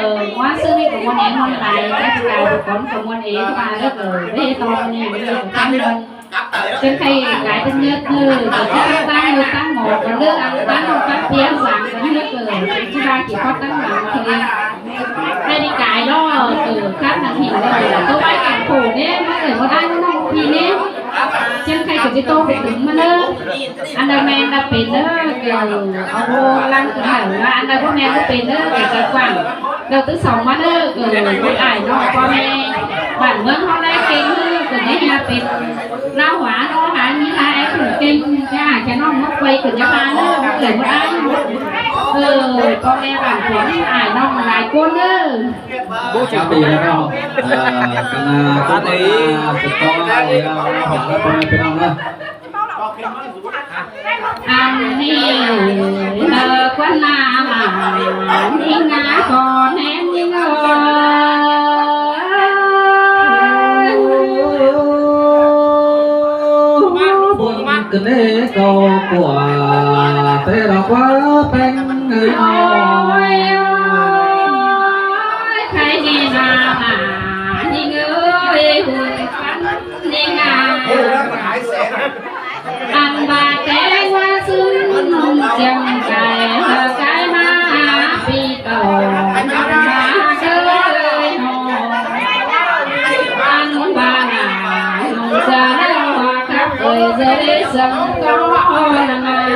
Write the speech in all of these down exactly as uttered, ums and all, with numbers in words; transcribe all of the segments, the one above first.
Ờ, ꞌmá ꞌsướng ꞌnị ꞌcọ ꞌmuôn é ꞌmuôn lai, cá ꞌchư cai ꞌcọ ꞌcọ ꞌmuôn é ꞌchư ꞌva ꞌlợc, ờ, báu ꞌhế ꞌto ꞌnị, ꞌmí ꞌcọ ꞌtáng ꞌmuôn. ꞌChớ ꞌkhạy cai tớng ꞌnhớt ꞌnớ, ꞌcọ ꞌchí ꞌtáng ꞌnhớt ꞌtáng mỏ, ꞌcọ ꞌlớc ăn ꞌtáng ꞌtáng ꞌpiếng săng ꞌcọ ꞌnhớt, ờ, ꞌchí ꞌva ꞌchí ꞌcọ ꞌtáng mỏ ꞌkhới. ꞌKhạy đi cai ꞌló, ờ, khắp nẳng hỉng ꞌló, ꞌtố ꞌvái cảng khổ ꞌnê, ꞌmá ꞌcọ ꞌmá ꞌtáng ꞌnọng ꞌpi ꞌnê. ꞌChớ ꞌkhạy ꞌcọ ꞌchí ꞌtố pên tứm ꞌmá ꞌnớ. Ăn đaư ꞌmen đaư pên ꞌnớ, ꞌcọ au ꞌlăng tứm hảư ꞌva ăn đaư báu ꞌmen báu pên ꞌnớ, ꞌcọ ꞌcọ quảng. Đầu tư sỏng ꞌmá ꞌnớ, ꞌcọ báu ải ꞌnọng ꞌpo ꞌme bản ꞌmướng ꞌháu đảy kêng ꞌnớ, ꞌcọ ꞌnhá ꞌnhá pên ꞌláo hua ꞌnọ hả, ꞌnhá hả é khửn kêng, ꞌchá hả ꞌchá ꞌnọng ꞌmá quay ꞌcọ ꞌnhá hả ꞌnớ, ꞌcọ báu ải ꞌnọng. Ờ, ꞌpo ꞌme bản ꞌcốn ải ꞌnọng lai ꞌcốn ꞌnớ. Bố chả tì là đâu. Ờ, cái, à, cái, à, cái con này, à, nó bảo là con này phải làm nữa. Ăn đi, ờ, con là mà, đi ngã con em đi ngơi. Buôn cái nế cầu của tê đó quá bánh người. Ôi, ôi, khai đi mà, mà, đi ngơi, hùi bắn, đi ngã. Ăn ba té hoa sưng, chàng cài, hờ cái má, pi cầu, má, chơi, hò. Ăn ba ngà, nông gia, hoa khắp, ơi, dễ, sưng, có, hoa, nà.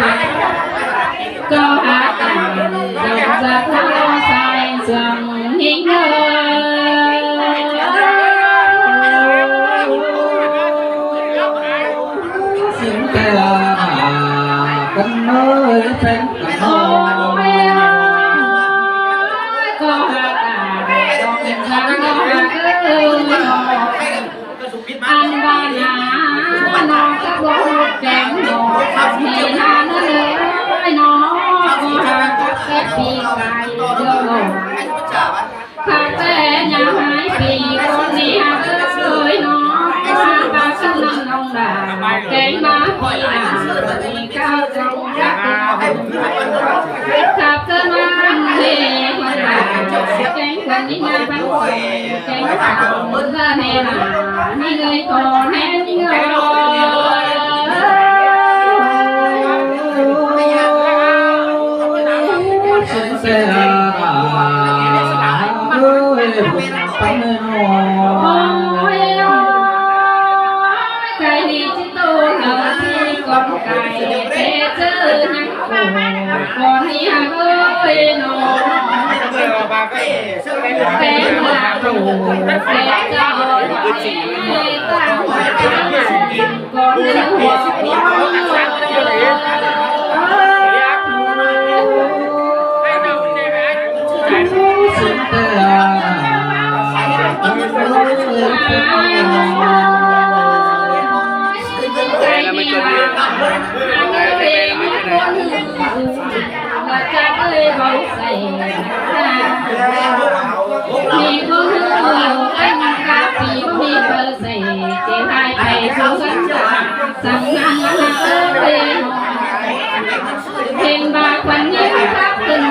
Có hát tặng dòng giặc nó sai sương hính ơi. Xin kẻ là con ơi phép con ơi. Có hát tặng dòng giặc nó hát ơi. Ăn ba ngà, nó cắp bố kén, nó cắp hì hán ơi, nó có há cắp kép pì cài dơ lộn. Khắp té nhà hái pì con đi há ơi, nó có há ba cắp năm lòng đà, kén ba pì đà, pì cao dòng cắp. Khắp té năm hì hán đà, kén con đi nhà bắn. Con đi hả ơi nó. Hên ba khuôn nhính khắp từng,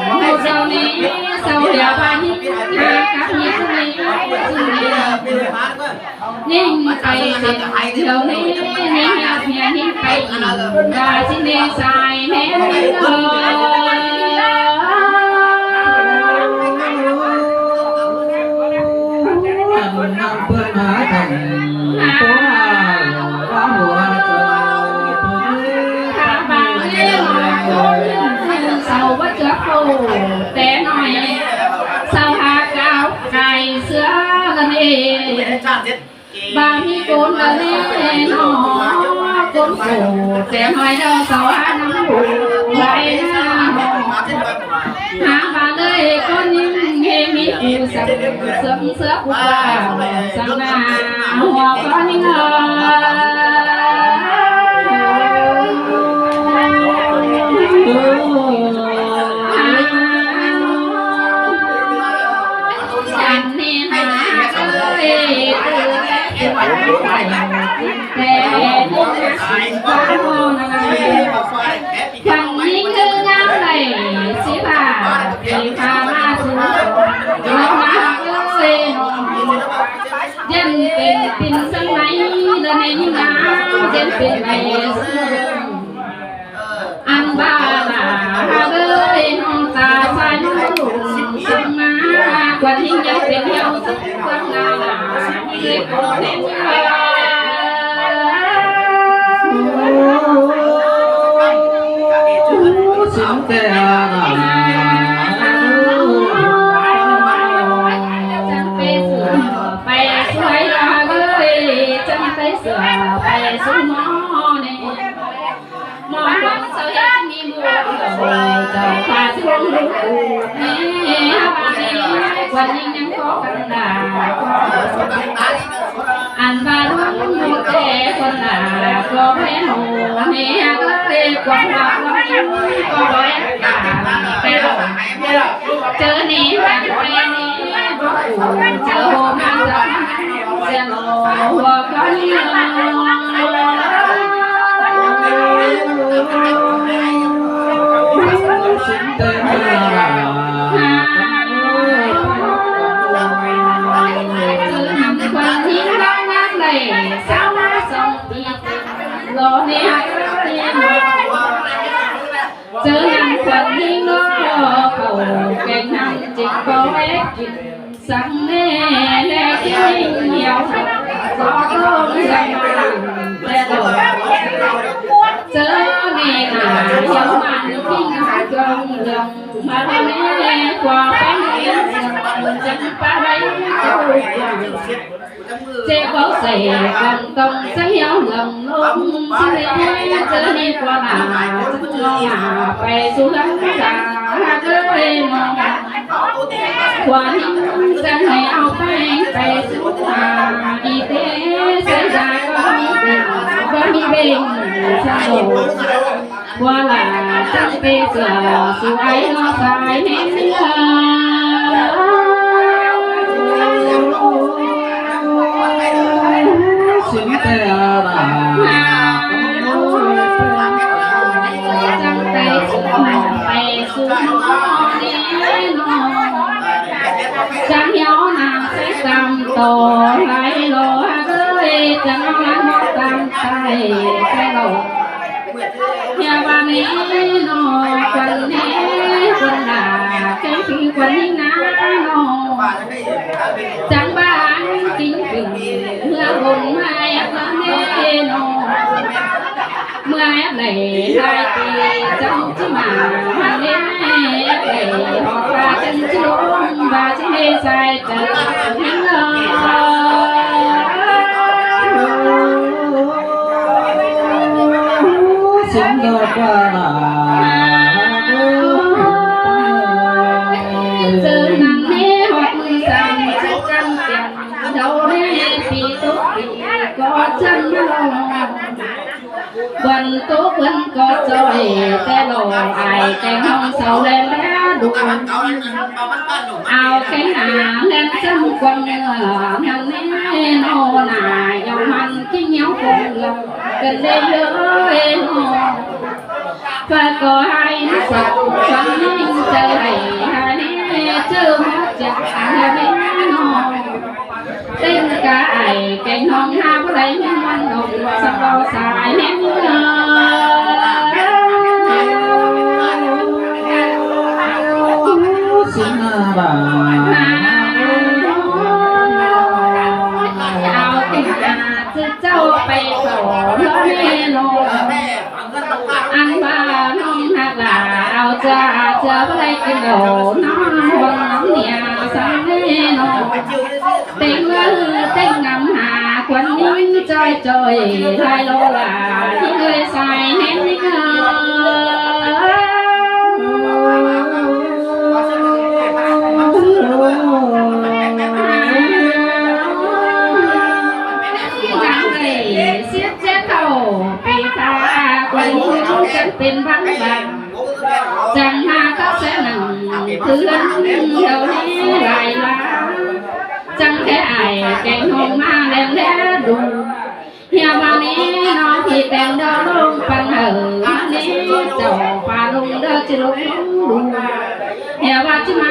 hô sau ní, sau héo ba nhính, ha khắp nhính ní, xưng ní. Nính pay tết, dầu ní, nính hạt nhà nính pay ỉ, và xin nên sai nén. Hả bà nên sau bất cứ khổ té nói, sau hả cáo cài xưa gần ê. Ba mi cốn lơ lê nó, cốn khổ té nói đơ sáu há năm khổ, lai na hả ba lơi con nhưng hê mi u sắm sớm sớp qua sắm na hùa con nhưng Khăn nính hư ngam đảy, sĩ bà, sĩ bà ma sung. Pên săng ꞌnị đa ꞌnị ꞌnhính ꞌnáng ꞌdệt pên ꞌvạy sương. Ăn ꞌva ꞌnạ ꞌhặc ới ꞌnọng ta sai ꞌnung săng ꞌnạ, khuôn ꞌnhính ꞌnhắng pên hiêu sương ꞌquám ꞌnạ ꞌnạ, ꞌnhính ꞌlế ꞌcọ ꞌtến ꞌnhá. Sướng ꞌtẹ ꞌnạ. Chắng pay sửa pay suối ꞌhặc ới, chắng pay sửa pay suối ꞌmó ꞌnị. ꞌMo cuông sau ꞌhịt ꞌmí ꞌmưa, chảu pha sướng ꞌlụk ꞌnị, ꞌva ꞌnị, khuôn ꞌnhính ꞌnhắng ꞌcọ căn đa. Ăn ꞌva ꞌlụk ꞌmưa ꞌtẹ khuôn đa ꞌcọ phen ꞌnị, ꞌhặc ới cuông ꞌva ꞌlụk ꞌmưa ꞌcọ đói đa, pay đa. ꞌChớ ꞌnị chắng pay ꞌnị, báu phủ ꞌchớ hôm ꞌmá dăm, ꞌdệt ꞌlọ ꞌhua ꞌcọ ꞌnị. Sướng ꞌtẹ ꞌnạ. ꞌChớ ꞌnặn khuôn ꞌnhính ꞌló ꞌnhắng đảy sáu ꞌmá song pi, ꞌlọ ꞌnị ꞌhặc ới ꞌnị. ꞌChớ ꞌnặn khuôn ꞌnhính ꞌló khảu keng ꞌnặn ꞌchí ꞌcọ é kin săng ꞌnị, ꞌlẹ kin hiêu săng ꞌcọ ꞌcốn săng ꞌnặn ꞌtẹ ꞌlọ. ꞌChớ ꞌnị ꞌnạ hiêu ꞌmắn kin săng ꞌcốn săng ꞌmắn ꞌnị, ꞌquá pay ꞌnị săng chắng pay ꞌlẹo. ꞌChớ báu sai cuông tong săng hiêu ꞌlống ꞌlống săng ꞌnị, ꞌchớ ꞌnị ꞌquá ꞌnạ chắng ꞌnọ ꞌnạ pay sú ꞌlống ta ꞌhặc ới ꞌnọng. ꞌQuá ꞌnhính săng ꞌnị au pay pay sú ꞌnạ, ꞌnị ꞌtẹ sai da ꞌcọ ꞌmí beng, ꞌcọ ꞌmí beng săng ꞌlống. ꞌQuá ꞌlạ chắng pay sửa sú ai ꞌnọ sai ꞌnén ꞌnị. Sướng ꞌtẹ ꞌnạ. Chắng pay sửa pay sú ꞌnọ ꞌnị ꞌnọ. Chắng hiêu ꞌnạ sai tam ꞌto lai ꞌlọ ꞌhặc ới, chắng au ꞌnặn ꞌmo tam sai ꞌtẹ ꞌlọ. ꞌNhá ꞌva ꞌnị ꞌnọ, khuôn ꞌnị khuôn đa, keng phi khuôn ꞌnhính ꞌnáng ꞌnọ. Chắng ꞌva ăn kin kin, ꞌmưa bôn ꞌmưa ép ꞌnị ꞌnọ. ꞌMưa ép đảy lai ti chắng ꞌchí ꞌmá, ꞌmưa ép đảy ꞌhọt ꞌva chắng ꞌchí ꞌlống, ꞌva chắng ꞌlế sai chắng ꞌnhính ꞌnọ. Sướng ꞌnọ ꞌquá ꞌnạ. ꞌChớ ꞌnặn ꞌnị ꞌhọt ꞌmự săng chắng căn tiêng, đaư ꞌnị pi tốc pi ꞌcọ chắng ꞌlống. Bươn tốc bươn ꞌcọ ꞌchoi ꞌtẹ ꞌlọ, ai keng ꞌhong sau ꞌlen đa đu. Au keng ꞌnạ ꞌlen chắng cuông ꞌnặn ꞌnị ꞌnọ ꞌnạ, dau ꞌmắn kin hiêu cuông ꞌlống. Kăn đảy ꞌlới ꞌnọ. ꞌPhạ ꞌcọ hảư săng cuông ꞌnhính chaư hảư hảư ꞌnị, ꞌchớ ꞌmá chắng hảư ꞌnị ꞌnọ. ꞌTếng ca ai keng ꞌhong hảư báu đảy ꞌmí ꞌmuôn ꞌnọng săng ꞌlọ sai ꞌnén ꞌnị. Sướng ꞌnạ. Au keng ꞌnạ ꞌchớ ꞌchạu pay ꞌcọ ꞌlọ ꞌnị ꞌnọ. Ăn ꞌva ꞌnọng ꞌhặc ꞌlạ au ꞌchớ ꞌchớ báu đảy kin ꞌlọ ꞌnọng ꞌhuông ꞌnọng nia săng ꞌnị ꞌnọ. ꞌTếng ꞌlới ꞌtếng ngắm hảư khuôn ꞌnhính ꞌchoi ꞌchoi lai ꞌlọ ꞌlạ ꞌnhính ꞌlới sai ꞌnén ꞌnị ꞌnọ. Siết chết thầu, pi pha, quay hương, chân pên vắng vàng. Chắng hảư ꞌcọ ꞌsớ nẳng, cứ lăng, heo ꞌnị lai la. Chắng khék ai, keng ꞌhong ꞌmá ꞌlen ꞌlé đu. ꞌNhá ꞌva ꞌnị ꞌnọng ꞌpi ꞌtến đao ꞌlống păn hảư, ꞌnị chảu pha ꞌlống đao ꞌchí ꞌlống đu. ꞌNhá ꞌva ꞌchí ꞌmá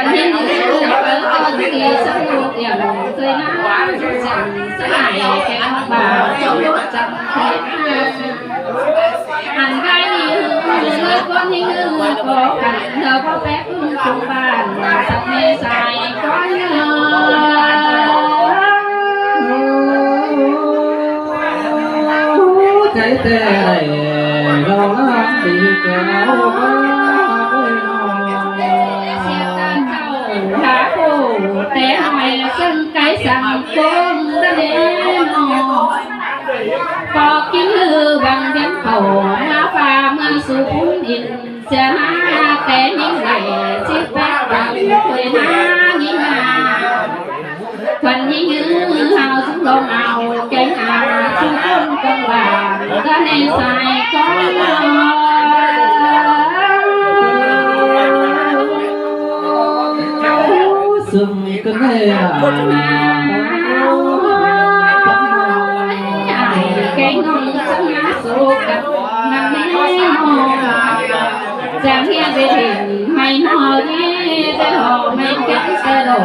Khuôn ꞌnhính ꞌnị ꞌcọ ꞌchí đi sắm ꞌlụk yẳng ꞌtoi ꞌná, sắm sắm ải kẻ ꞌnọng bả, sắm ꞌlụk chắng thế. Ăn ꞌgai ꞌnị ꞌhứ, ꞌlới khuôn ꞌnhính ꞌhứ ꞌcọ khăn, ꞌlới ꞌcọ pék ꞌhứ khong bản, sắm ꞌmê sai ꞌcọ ꞌnhính. Chảy tê đảy, rau lắm đi chớ áo bá bơi no. Há khổ té hỏi sưng cái săng cơm đã lẽ no. Có kính lư bằng viếng khẩu, má pha mưa su phún in, xe má té những ngày, xếp bác bằng, quê má những ngày. Khuôn ꞌnhính ꞌhứ hao dú lông ao, kéng ao, su phún công bản, ta nên sai có. Sưng cái này là Ai, kéng ꞌnọng sắm ꞌná su cắp, năng ꞌnị ꞌnọ. Chắng ꞌnhá ꞌdệt ꞌhịn ꞌmạy ꞌnọ ꞌnị, ꞌdệt ꞌhọ ꞌmạy kéng ꞌdệt ꞌlô.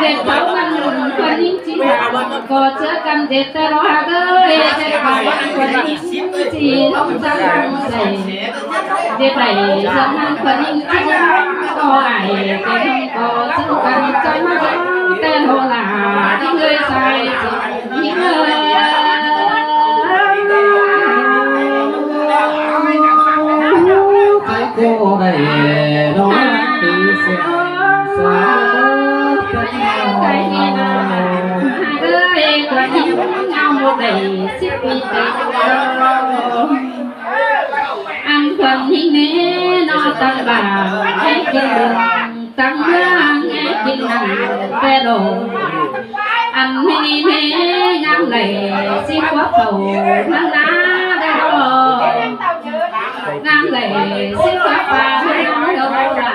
ꞌDệt thảu ꞌmắn khuôn ꞌnhính ꞌchí hăng, ꞌcọ ꞌchớ căn ꞌdệt ꞌtẹ ꞌlô hák ơi, ꞌdệt ꞌhọ ꞌmắn khuôn ꞌnhính ꞌchí ꞌlống sắm năng sảy. ꞌDệt đảy sắm năng khuôn ꞌnhính ꞌchí ꞌlống ꞌcọ ải, ꞌdệt ꞌhọ ꞌcọ sắm căn chắng ꞌtẹ ꞌlô lả, ꞌnhính ơi sai ꞌchí ꞌnhính ơi. Cái cô này nó đang từ sớm xa. Cái này là hai đứa của những nhau một đẩy xích vì tình. Ăn khuôn ꞌnhính ꞌnị ꞌnọ tăng bả, ꞌnhính kin tăng ꞌmưa, ꞌnhính kin năng ꞌtẹ ꞌlô. Ăn ꞌnị ꞌnị ꞌnị ngắm đảy, xí quắp khảu năng ná đảy ꞌlô. Ngắm đảy, xí quắp khảu năng ꞌlô lả,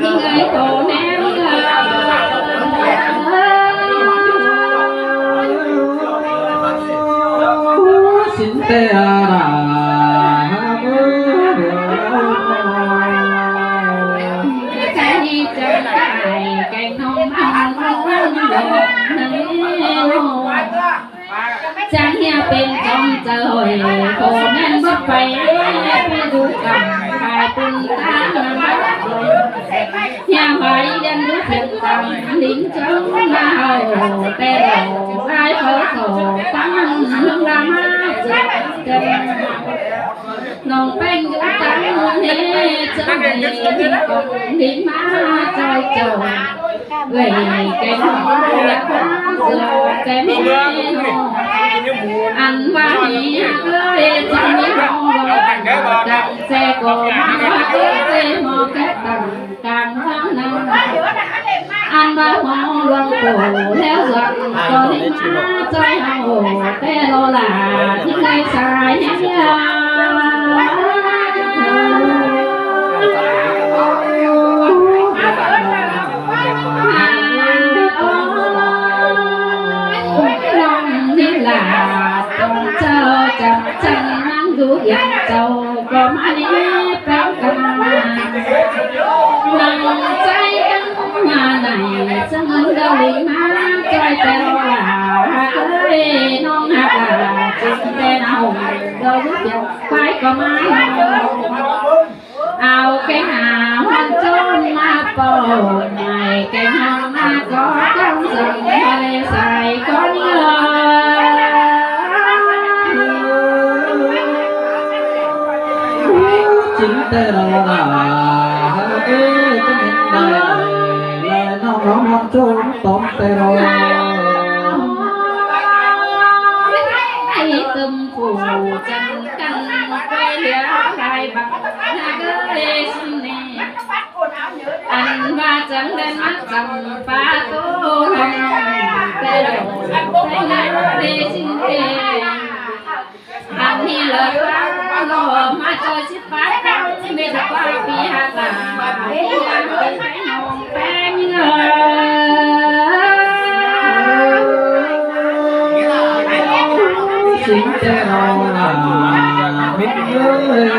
ꞌnhính ơi khổ nén ơi. Sính ꞌtẹ đảy. Cái đi chắng ải, cái nông ăn ꞌlô năng ꞌlô. Chắng ꞌnhá pên chong chaư ꞌhọi, khổ nén báu pay, pay dú căm, pay pun ta năng báu. ꞌNhá pay đen dú phiên căm, lính chóng ꞌmá hảư, ꞌtẹ ꞌlô, ải pháo khổ, tăng năng la ꞌmá, chắng chắng. Nông ꞌpéng dú tăng ꞌhế, chắng đi, đi ꞌmá, choi choi. Gầy cái nông, lá khóa, dưa, cái mía, ăn ꞌva ꞌnị, ơi, chắng đi, nông, chắng xe, cô, ꞌmá, ơi, mò, cái tầng, cang, vắng, năng. Ăn ꞌva ꞌhó luông khổ ꞌlẹo dọn, ꞌcọ ꞌlế ꞌmá ꞌchoi hao ꞌtẹ ꞌlô lả, ꞌnhính ơi sai ꞌnhá. Lòng ꞌnị lả, ꞌtông chao chăm chăm năng dú yắng chau. Có má đi péng cà ma. Năng cháy cắn má này, sân ơn đau lì má, choi péng là, ơi, nông hạt là, chim tên hùng, đôi lúc chiều, quái có má. Ao cái hà, hoan chôn má, pò, Ôi, mai keng hong na có con rồng hơi sai con ngờ. Chính tê lo là ê, chính hiện đại lời nó nó nó trốn tóm tê lo. Ai tâm phủ chẳng căn quay lẻ hai bằng na gơi xin nè. Ăn ba chấm đen mắt chấm ba tô hồng, tê đổ tê ngã tê xin tê. Ăn hi lơ ba lô má cho sít bát cao, mê đa qua pi hạt là, pi hạt tê tê hồng tê ngơ. Chính tê lo là mít ơi.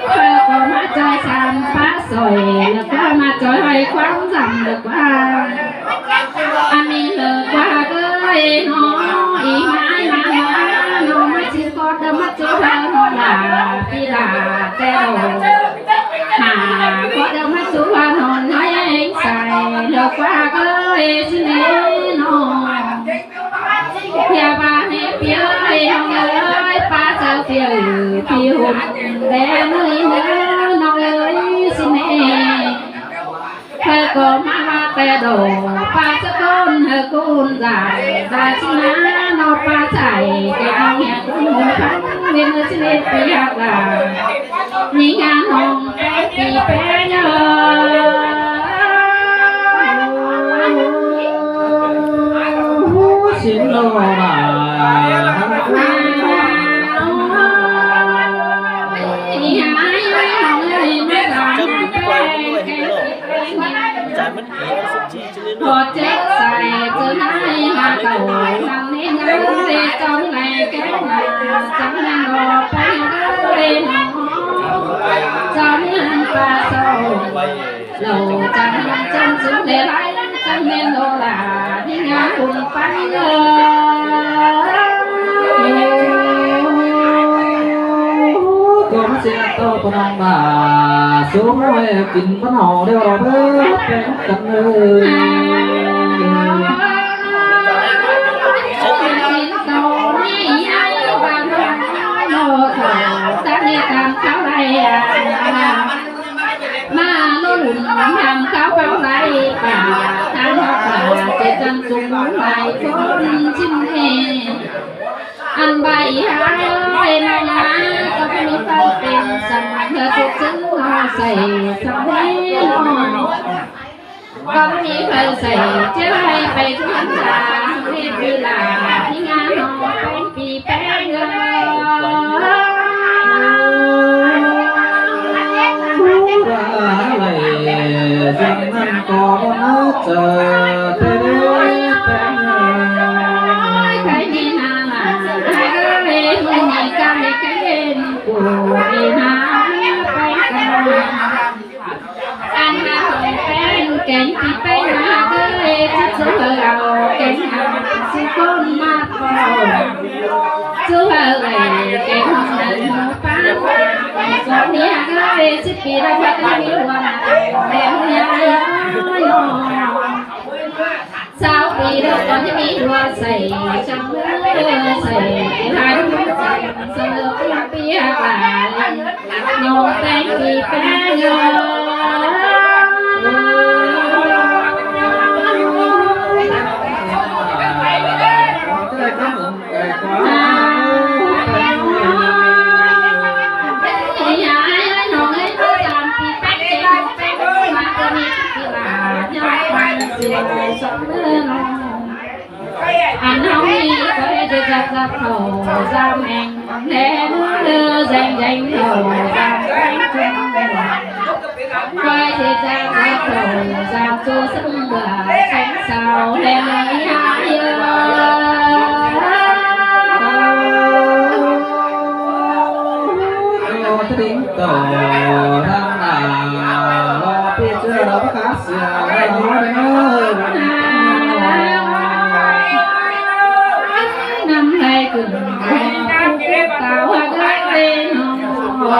Khơi có má chơi sàn phá sỏi, lộc qua má chơi hơi khoáng dặm lộc qua. Ăn đi lộc qua ơi nó, ý má má má, nó má xin con đâm mắt chú thơ nó là, phi là tê đồ. Hả, con đâm mắt chú thơ nó nói anh sai, lộc qua ơi xin đi nó. Pia ba ne pia ơi, hong ơi, pa sa pia ơi, pi hôn đe nuôi hơ nong ơi, xin nè. Hơi có má ba tê đổ, pa sa con hơ con già, già xin ná, nó pa sai, cái hong hẹ con hôn phán, nguyên ơi xin nè, pia hạt là, nhí ngán hong, pia pia nhớ. Xin lỗi bà. Chăm đi quay cái người hình đó. Chả mất phí ăn sụp chi chứ nên. Họ chết sai chứ hai hà cầu năm nên nhớ về trong ngày cái mà trong năm đó phải nhớ về nó. Trong năm ta sau. Lầu chăng chăm chữ lễ lai chăng nên đó là đi ngã cùng pắn. Con sẽ to con ông bà số môi kính con họ đeo đó bớt bén cắn ơi. Mà nó lùn hàm cáo cáo lai bà, tháng học bà, cái chân sung lai con chim hè. Ăn bài hai ơi, mà lá, có cái lũ con tên sầm, thơ thuộc chứng nó xảy, sầm thế nó. Con đi phải dạy chứ hay phải cứ ăn là đi đi là đi ngã nó bánh pì bánh ơi. Ú ra lạy dăm năm có con ớt chờ tê đê bánh ơi. Cái đi nà là hai ơi, mình nhảy cam đi cái bên của đi nà bánh cam. Ăn mà hồng bánh kén thì bánh mà ơi, chứ số hờ ảo kén hả, sư con mà con. Sư hờ ơi, kén hồng nắng hồng pán, con đi hả ơi, sư pì ra bát đi hùa mà, em đi hả ơi, nó. Sao pì đó con đi hùa sảy, chẳng hùa sảy, hai hùa sảy, sao pì hả bà. Nông tanh pì pé ngơ. Ăn hông đi, quay đi giặc giặc khẩu, giặc mèng, lẽ lơ danh danh khẩu, giặc danh chung. Quay đi giặc giặc khẩu, giặc chu sưng bửa, sánh sao, lẽ lơ ya ya. Tao thang nà lo pi chơ lo bác khá sửa lo nơ. Năm nay cửm tao hoa gái lên hò.